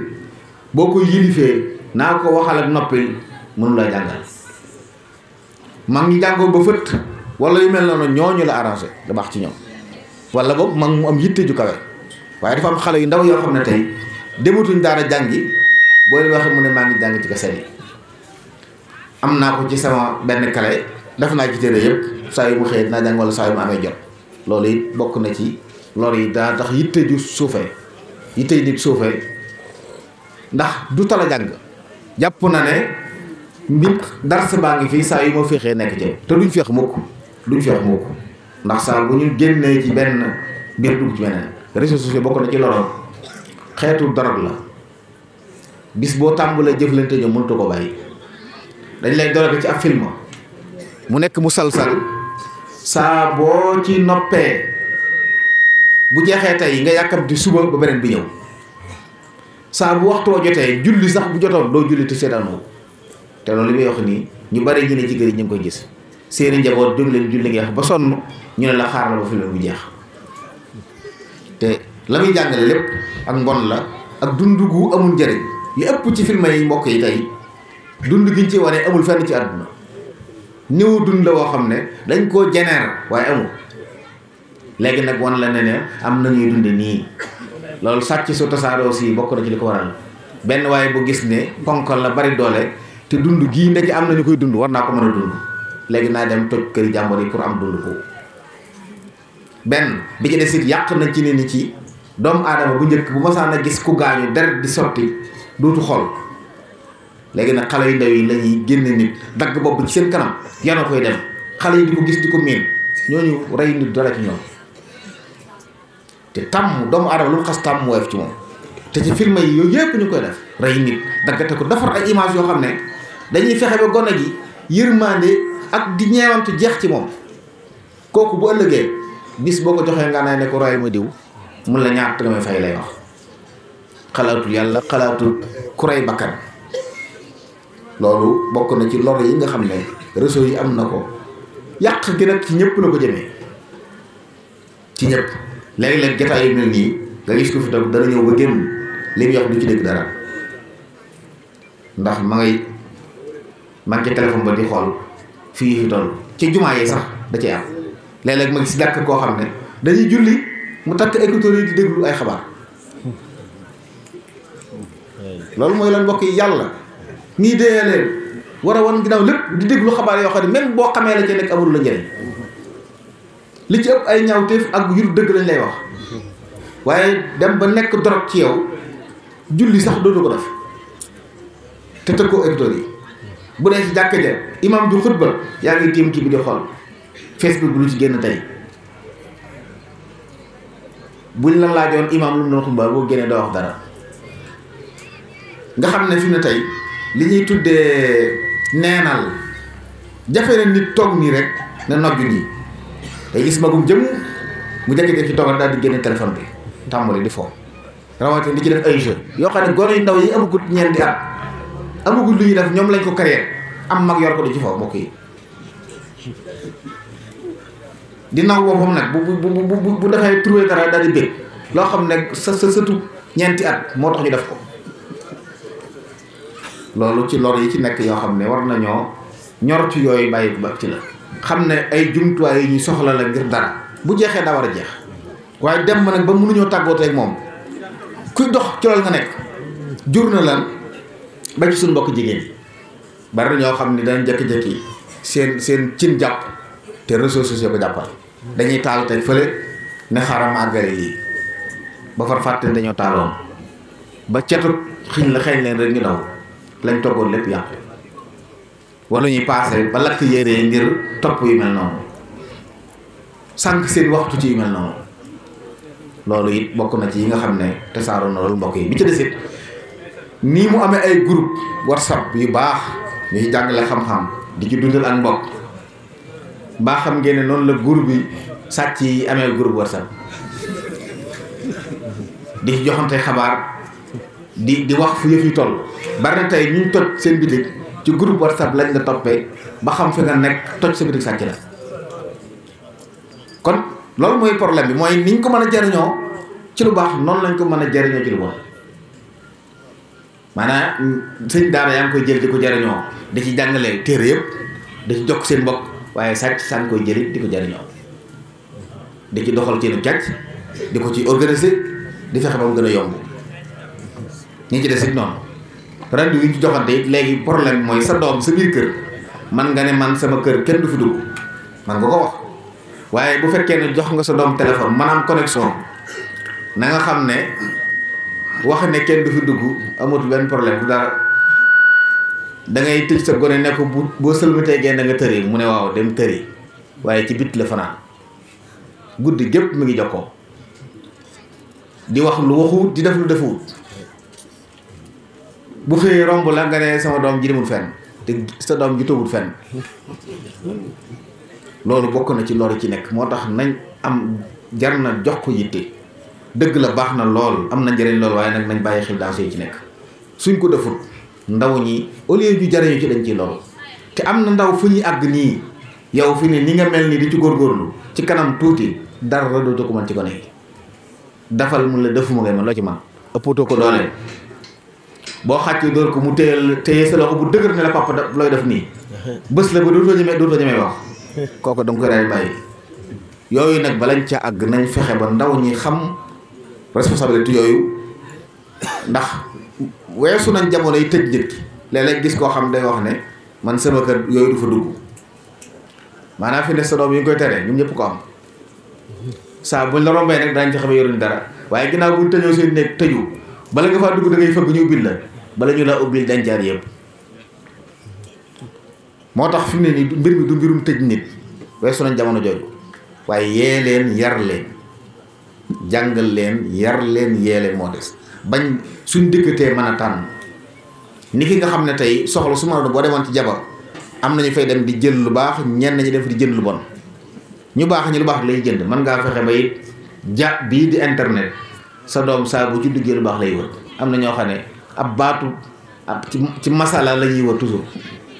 boo ko yilifee naa ko waxal ak noppi mënu lay jàngal mag ñi jàngoo ba fët wala yu mel noonu ñooñu la arrangé da baax ci ñoom wala boog mag mu am yitte ju kawe waaye dafa am xale yu ndaw yoo xam ne tey dematuñ daara jàngi boo leen waxee mu ne maa ngi jàng ci cassette yi am naa ko ci sama benn kale def naa ci téere yëpp saa yu mu xëyee dinaa jàng wala saa yu mu amee jot loolu it bokk na ci lor yi daa tax yitte ju suufee yitte nit suufee ndax du tala jàng jàpp na ne mbir dars baa ngi fii saa yu ma féexee nekk ci te duñ féex mukk duñ feex moo ko ndax saa bu ñu génnee ci benn mbir dugg ci beneen. réseaux sociaux bokk na ci loroon xeetu dorog la bis boo tàmbalee jëflante ñoom mënatu ko bàyyi dañ lay doroge ci ab film mu nekk mu salsal saa boo ci noppee bu jeexee tey nga yàkkamti suba ba beneen bi ñëw saa bu waxtoo jotee julli sax bu jotoon doo julli te seetaanoo te loolu li muy wax nii ñu bari ñu ne ci kër yi ñu ngi koy gis seeni njaboot jóg leen julli nga wax ba sonn ñu ne la xaaral ba film bu jeex te la muy jàngale lépp ak mbon la ak dund gu amul njëriñ li ëpp ci film yi mbokk yi tey dund giñ ci wane amul fenn ci àdduna ñëw dund la woo xam ne dañ koo jeneer waaye amul léegi nag wan la ne am na ñuy dunde nii loolu sàcc su tasaaroo aussi bokk na ci li ko waral benn waaye bu gis ne ponkal la bari doole te dund gii ndeke am na ñu koy dund war naa ko mën a dund léegi naa dem toj këri jàmbur yi pour am dund ko benn bi ci des it yàq nañ ci ne ni ci doomu aadama bu njëkk bu masaan a gis ku gaañu deret di sotti dootu xool léegi nag xale yu ndaw yi la ñuy génne nit dagg bopp ci seen kanam yana koy dem xale yi di ko gis di ko miin ñooñu rey nit dara ci ñoom te tàmm doomu aadama lu mu xas tàmm woyof ci moom te ci film yi yooyu yëpp ñu koy def rey nit daggate ko defar ay image yoo xam ne dañuy fexe ba gone gi yërmande ak di ñeewantu jeex ci moom kooku bu ëllëgee bis boo ko joxee nga ne ko roy ma diw mun la ñaata nga may fay lay wax xalaatul yàlla xalaatul ku rey bakkan loolu bokk na ci lor yi nga xam ne réseau yi am na ko yàq gi nag ci ñëpp la ko jëmee ci ñëpp léeg-léeg jotaay yu mel nii nga gis ko fi toog dana ñëw ba génn li mu wax du ci dégg dara ndax ma ngi ci téléphone ba di xool fii fi toll ci jumaa yi sax da cee am léeg-léeg ma gis jàkk koo xam ne dañuy julli mu takk écouteurs yi di déglu ay xabaar loolu mooy lan mbokk yi yàlla ñii dee leen war a wan ginnaaw lépp di déglu xabaar yoo xam ne même boo xamee la ci nekk amul la njëriñ li ci ëpp ay ñaawteef ak yu dëgg lañ lay wax waaye dem ba nekk dorog ci yow julli sax dootu ko def te tëg ko écouteurs yi bu dee ci jàkk ja imam ju xutba yaa ngi tiim kii bi di xool Facebook bi lu ci génn tey buñ la laajoon imam lu mu doon xutba boo génnee doo wax dara nga xam ne fi ne tey li ñuy tuddee neenal jafe na nit toog nii rek na nojju nii tey gis magum jëm mu jékki-jékki toogal daal di génne téléphone bi tàmbali di foofu rawatina di ci def ay jeu yoo xam ne gone yu ndaw yi amagut ñeenti at amagut lu ñuy def ñoom lañ ko créé am mag yor ko di ci foofu mbokk yi di naw boppam nag bu defee trouvé dara daal di bëgg loo xam ne sa sëtu ñeenti at moo tax ñu def ko loolu ci lor yi ci nekk yoo xam ne war nañoo ñor ci yooyu bàyyi ko ba ci la xam ne ay jumtuwaay yi ñu soxla la ngir dara bu jeexee daa war a jeex waaye dem ba nag ba mënuñoo tàggooteeg moom kuy dox ci loolu nga nekk jur na lan ba ci suñu mbokk jigéen yi bari na ñoo xam ne dañ jékki-jékki seen cin jàpp te réseaux sociaux ko jàppal dañuy taal tey fële ne xaaral ma àggale lii ba far fàtte dañoo taaloon ba cetu xiñ la xeeñ leen rek ñu daw lañ toggoon lépp yàqu wala ñuy paase ba lakk yére ngir topp yu mel noonu sànq seen waxtu ci yu mel noonu loolu it bokk na ci yi nga xam ne tasaaroo na loolu mbokk yi bi ci desit nii mu amee ay groupe WhatsApp yu baax ñuy jàngale xam-xam di ci dundal ak mbokk mbaa xam ngeen ne noonu la groupe bi sàcc yi amee groupe WhatsApp di ci joxante xabaar di wax fu yëf yi toll bari na tey ñu toj seen bitig ci groupe WhatsApp lañ la toppee ba xam fi nga nekk toj sa bitig sàcc la kon loolu mooy problème bi mooy niñ ko mën a jariñoo ci lu baax noonu lañ ko mën a jariñoo ci lu bon maanaam sëñ daara yaa ngi koy jël di ko jariñoo di ci jàngale téere yëpp di ci jokk seen mbokk waaye sàcc saan koy jëlit di ko jariñoo di ci doxal seenu càcc di ko ci organiser di fexe ba mu gën a yomb ñi ci des it noonu rendez-vous yi ñu ci joxante it léegi problème mooy sa doom sa biir kër man nga ne man sama kër kenn du fi dugg man nga ko wax waaye bu fekkee ne jox nga sa doom téléphone man am connexion na nga xam ne wax ne kenn du fi dugg amut benn problème du dara da ngay tëj sa gone ne ko boo sëlmatee génn nga tëri mu ne waaw dem tëri waaye ci bit la fanaan guddi gépp mi ngi jokkoo di wax lu waxuwut di def lu defuwut bu xëyee romb la nga ne sama doom ji demul fenn te sa doom ji toogul fenn loolu bokk na ci loru ci nekk moo tax nañ am jar na jox ko yitte dëgg la baax na lool am na njëriñ lool waaye nag nañ bàyyi xel danger yi ci nekk suñ ko defut ndaw ñi au lieu ñu jariñu ci dañ ciy loru te am na ndaw fu ñuy àgg nii yow fi ne ni nga mel ni di ci góorgóorlu ci kanam tuuti dara dootoo ko mën ci gone yi dafal mun la defuma ngay man loo ci man ëppatoo ko doole boo xàccee dóor ko mu téye sa loxo bu dëgër ne la papa looy def nii bés la ba dootoo ñemee wax kooku danga koy daal bàyyi yooyu nag balañ ca àgg nañ fexe ba ndaw ñi xam responsabilité yooyu ndax weesu nañ jamono yi tëj nit léeg-léeg gis koo xam day wax ne man sama kër yooyu du fa dugg maanaam fi ne sa doom yi ngi koy tere ñun ñëpp ko am saa buñ la rombee nag daañ ci xam yoruñ dara waaye ginnaaw buñ tëjoo seen nekk tëju bala nga faa dugg da ngay fëgg ñu ubbil la bala ñu la ubbil dencaar yëpp moo tax fi mu ne nii mbir mi du mbirum tëj nit weesu nañ jamono jooju waaye yee leen yar leen jàngal leen yar leen yee leen moo des bañ suñ dikkatee mën a tànn ni ki nga xam ne tey soxla su ma doon boo demoon ci jabar am nañu fay dem di jël lu baax ñenn ñi def di jënd lu bon ñu baax ñi lu baax lay jënd mën ngaa fexe ba it bii di internet sa doom saa bu ci duggee lu baax lay wër am na ñoo xam ne ab baatu ab ci masala la ñuy wër toujours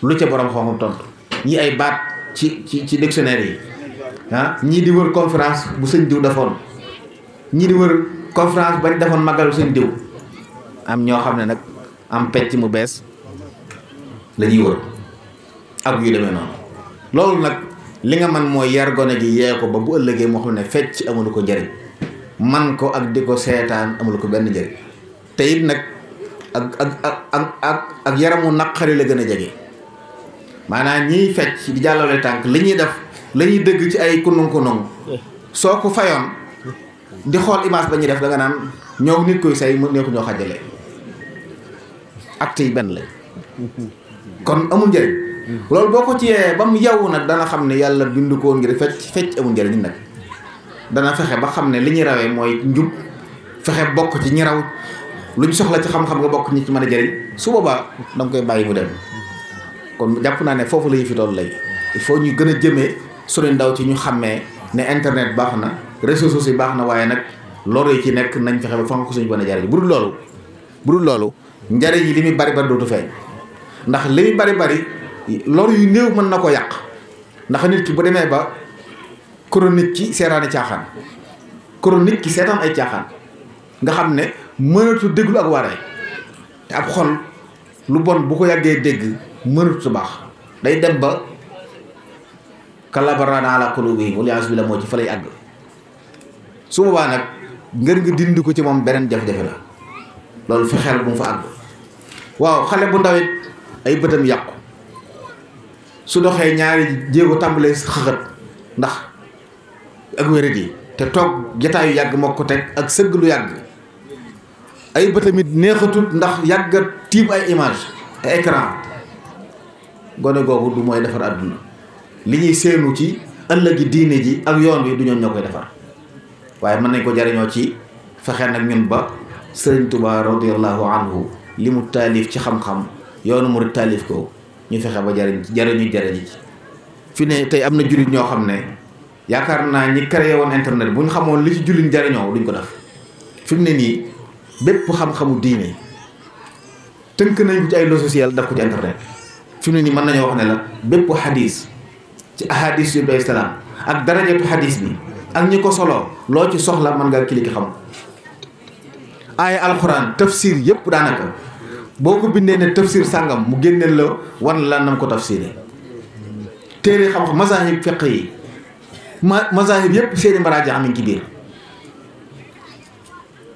lu ca borom xam-xam tontu ñii ay baat ci dictionnaire yi ñii di wër conférence bu sëñ diw defoon ñii di wër conférence bañ defoon màggalu sëñ diw am ñoo xam ne nag am pecc mu bees la ñuy wër ak yu demee noonu loolu nag li nga man mooy yar gone gi yee ko ba bu ëllëgee moo xam ne fecc amulu ko njëriñ man ko ak di ko seetaan amulu ko benn njëriñ te it nag ak yaramu naqari la gën a jege maanaam ñiy fecc di jàllale tànk li ñuy def la ñuy dëgg ci ay kunung soo ko fayoon di xool image ba ñuy def da nga naan ñoo nit koy say mu nekku ñoo xàjjale acte yi benn la kon amul njëriñ loolu boo ko ci yee ba mu yow nag dana xam ne yàlla bindu ko woon ngir fecc amul njëriñ nag dana fexe ba xam ne li ñuy rawee mooy njub fexe bokk ci ñi raw luñ soxla ci xam-xam nga bokk ñi ci mën a jëriñ su boobaa danga koy bàyyi mu dem kon jàpp naa ne foofu la yëfi toll lay il faut ñu gën a jëmee suñu ndaw ci ñu xàmmee ne internet baax na réseaux sociaux baax na waaye nag loolu yi ci nekk nañ fexe ba fa nga ko suñu mën a jëriñ bu dul loolu njëriñ yi li muy bari dootu feeñ ndax li muy bari loolu yu néew mën na ko yàq ndax nit ki bu demee ba chronique ci seetaani caaxaan chronique ki seetaan ay caaxaan nga xam ne mënatu déglu ak waaree te ab xol lu bon bu ko yàggee dégg mënatu su baax day dem ba kalabarana ala qulubihim wal iyaazu billah moo ci fa lay àgg su boobaa nag ngër nga dindi ko ci moom beneen jafe-jafe la loolu fexeel bu mu fa àgg waaw xale bu ndawit ay bëtam yàqu su doxee ñaari jéego tàmbalee xëxët ndax ak wérat yi te toog jataayu yàgg moo ko teg ak sëgg lu yàgg ay bëtamit neexatut ndax yàgga tiim ay image ay écran gone googu du mooy defar àdduna li ñuy seenu ci ëllëgi diine ji ak yoon wi du ñoom ñoo koy defar waaye mën nañ ko jariñoo ci fexe nag ñun ba Sëriñ Tuubaa radiyallahu anhu li mu taalif ci xam-xam yoonu murid taalif ko ñu fexe ba jariñu ci fi ne tey am na jullit ñoo xam ne yaakaar naa ñi créé woon internet bu ñu xamoon li ci jullit jariñoo duñ ko def fi mu ne nii bépp xam-xamu diine tënk nañ ko ci ay logiciel def ko ci internet fi mu ne nii mën nañoo wax ne la bépp xadis ci ahadis yu doy salaam ak darajatu xadis bi ak ñi ko solo loo ci soxla mën nga cliquer xam aaya alxuraan tafsir yëpp daanaka boo ko bindee ne tafsir sàngam mu génneel la wan la nam ko tafsiree téere xam-xam mazahib fiq yi mazahib yëpp seeni maraaji am nañ ci biir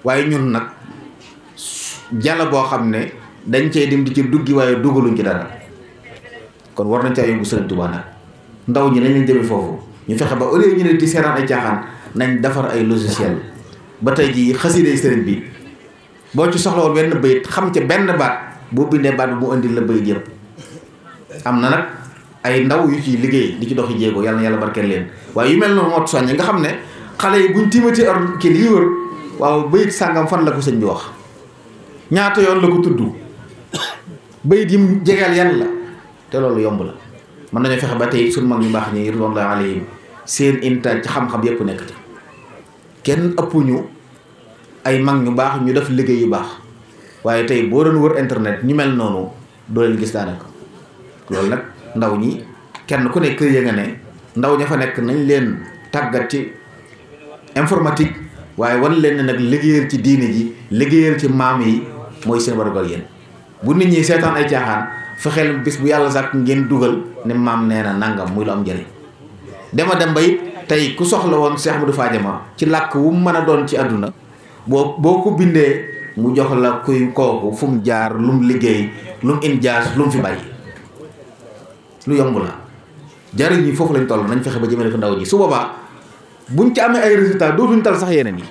waaye ñun nag jàll boo xam ne dañ cey dem di ci duggi waaye dugaluñ ci dara kon war nañ caa yóbbu Sëriñ Tuubaa nag ndaw ñi nañ leen jëme foofu ñu fexe ba au lieu ñu ne di seetaan ay caaxaan nañ defar ay logiciel ba tey jii xasiday sëriñ bi boo ci soxla woon benn bayit xam ca benn baat boo bindee baat bi mu indil la bayit yëpp am na nag ay ndaw yu ciy liggéey di ci doxi jéego yàlla na yàlla barkeel leen waaye yu mel noonu moo soññe nga xam ne xale yi buñ tiimati ar kii lii wër waaw bayit sàngam fan la ko sëñ bi wax ñaata yoon la ko tudd bayit yim jegeel yan la te loolu yomb la mën nañoo fexe ba tey suñu mag ñu baax ñi ridwanullahi alayhim seen intaaj ci xam-xam yépp nekk ci kenn ëpp ñu ay mag ñu baax ñu def liggéey yu baax waaye tey boo doon wër internet ñu mel noonu doo leen gis daanaka loolu nag ndaw ñi kenn ku ne kër ya nga ne ndaw ña fa nekk nañ leen tàggat ci informatique waaye wan leen ne nag liggéeyal ci diine ji liggéeyal ci maam yi mooy seen warugal yéen bu nit ñi seetaan ay caaxaan fexeel bis bu yàlla sàkk ngeen dugal ne maam nee na nangam muy lu am njëriñ dema dem ba it tey ku soxla woon Cheikh Ahmadou Fadiama ci làkk wu mu mën a doon ci àdduna boo ko bindee mu jox la kuy kooku fu mu jaar lu mu liggéey lu mu injaas lu mu fi bàyyi lu yomb la jariñ yi foofu lañ toll nañ fexe ba jëmale ko ndaw ñi su boobaa buñ ci amee ay résultats dootuñ tal sax yeneen yi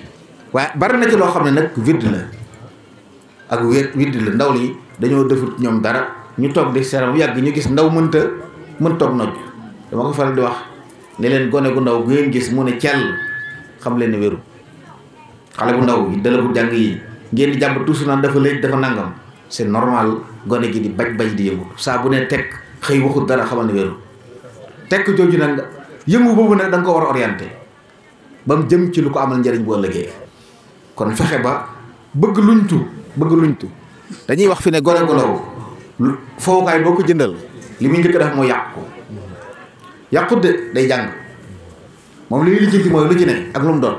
waaye bari na ci loo xam ne nag vide la ak vide la ndaw li dañoo defut ñoom dara ñu toog di seram yàgg ñu gis ndaw mën toog noj dama ko faral di wax ne leen gone gu ndaw bu ngeen gis mu ne cell xam leen ne wéru xale bu ndaw yi dala bu jàng yi ngeen di jàmb toujours naan dafa léegi dafa nangam c'est normal gone gi di baj di yëngu saa bu ne tekk xëy waxut dara xamal ne wéru tekk jooju nag yëngu boobu nag da nga ko war a orienté ba mu jëm ci lu ko amal njëriñ bu ëllëgee kon fexe ba bëgg luñtu dañuy wax fi ne gone gu ndaw fowukaay boo ko jëndal li muy njëkk def mooy yàqut de day jàng moom li muy lijjanti mooy lu ci ne ak lu mu doon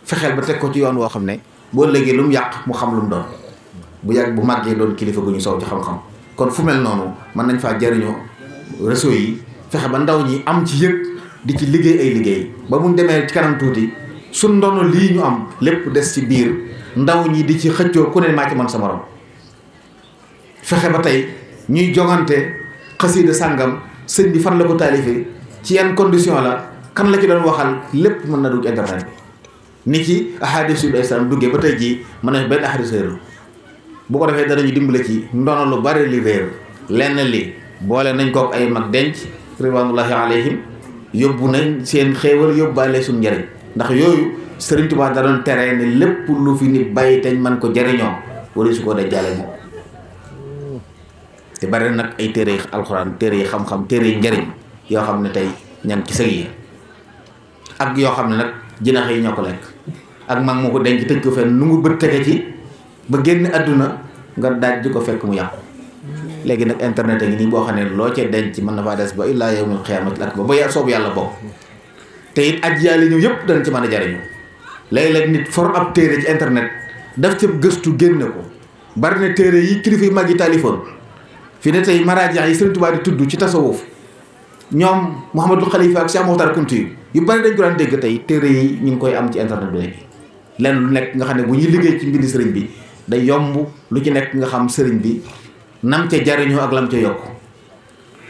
fexeel ba teg ko ci yoon woo xam ne boo ëllëgee lu mu yàq mu xam lu mu doon bu màggee doon kilifa gu ñu soow ci xam-xam kon fu mel noonu mën nañ faa jëriñoo réseau yi fexe ba ndaw ñi am ci yëg di ci liggéey ay liggéey ba mu demee ci kanam tuuti su ndono lii ñu am lépp des ci biir ndaw ñi di ci xëccoo ku ne maa ci man sa morom fexe ba tey ñuy jongante xasiida sàngam sëñ bi fan la ko taalifee ci yan condition la kan la ci doon waxal lépp mën na dugg internet bi ni ci ahadis yu islam duggee ba tey jii mën na benn ahadis réeru bu ko defee danañu dimbale ci ndono lu bari li réer lenn li boole nañ kook ay mag denc ridwanullahi alayhim yóbbu nañ seen xéewal yóbbaale suñ njëriñ ndax yooyu Sëriñ Tuubaa da doon tere ne lépp lu fi nit bàyyi teñ man ko jëriñoo wala su ko dee jàlle moom te bari nag ay téere yi alxuraan téere yi xam-xam téere yi njëriñ yoo xam ne tey ñan ci sëg yi ak yoo xam ne nag jinax yi ñoo ko lekk ak mag moo ko denc tëj ko fenn nu ngu bët tege ci ba génn àdduna nga daaj di ko fekk mu yàqu léegi nag internet a ngi nii boo xam ne loo cee denc mën na faa des ba illaa yawmil qiyaamati ak ba soobu yàlla bokk te it aj yàlla ñëw yëpp danañ ci mën a jariñu léeg-léeg nit for ab téere ci internet daf ca gëstu génne ko bari na téere yi kilifa yi mag yi taalifoon fi ne tey maraaji yi Sëriñ Tuubaa di tudd ci tasawuf ñoom Mouhamadou Khalifa ak Cheikh Mokhtar Kounti yu bari dañ ko daan dégg tey téere yi ñu ngi koy am ci internet bi léegi lenn lu nekk nga xam ne bu ñuy liggéey ci mbindi sëriñ bi day yomb lu ci nekk nga xam sëriñ bi nam ca jariñoo ak lam ca yokk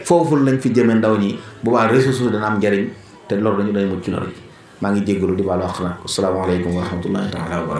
foofu lañ fi jëmee ndaw ñi bu baax réseaux sociaux dana am njariñ te loolu dañu mucc ci loolu maa ngi jéggalu di baalu àq na asalaamaaleykum wa rahmatullahi taala wa barakatu